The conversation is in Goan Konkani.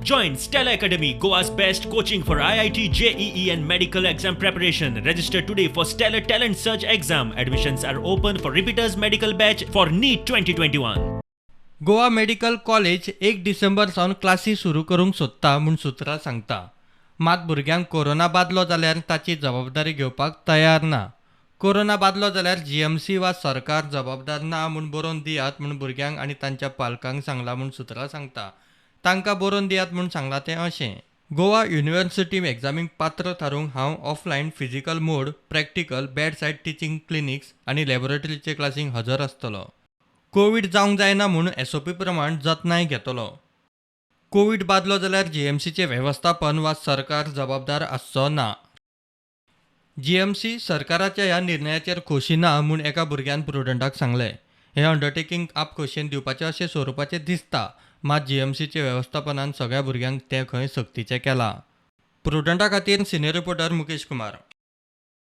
Join Stellar Academy, Goa's best coaching for IIT, JEE, and medical exam preparation. Register today for Stellar Talent Search exam. Admissions are open for repeaters medical batch for NEET 2021. Goa medical college 1 डिसेंबर सावन क्लासी सुरू करूंक सोदता म्हूण सुत्रां सांगता. मात भुरग्यांक कोरोना बादलो जाल्यार ताची जबाबदारी घेवपाक तयार ना. कोरोना बादलो जाल्यार जीएमसी वा सरकार जबाबदार ना म्हूण बरोवन दियात म्हूण भुरग्यांक आनी तांच्या पालकांक सांगलां म्हूण सुत्रां सांगता. तांकां बरोवन दियात म्हूण सांगलां तें अशें: गोवा युनिव्हर्सिटी एग्जामीक पात्र थारूंक हांव offline physical mode, practical, bedside teaching, clinics आनी लॅबोरेटरीचे क्लासींक हजर आसतलो. कोवीड जावंक जायना म्हूण एसओपी प्रमाण जतनाय घेतलो. कोवीड बादलो जाल्यार जीएमसीचें वेवस्थापन वा सरकार जबाबदार आसचो ना. जीएमसी सरकाराच्या ह्या निर्णयाचेर खोशी ना म्हूण एका भुरग्यान प्रुडंटाक सांगलें. हें अंडरटेकींग आपखोशयेन दिवपाचें अशें स्वरुपाचें दिसता, मात जीएमसीचे वेवस्थापनान सगळ्या भुरग्यांक तें खंय सक्तीचें केलां. प्रुडंटा खातीर सिनियर रिपोर्टर मुकेश कुमार.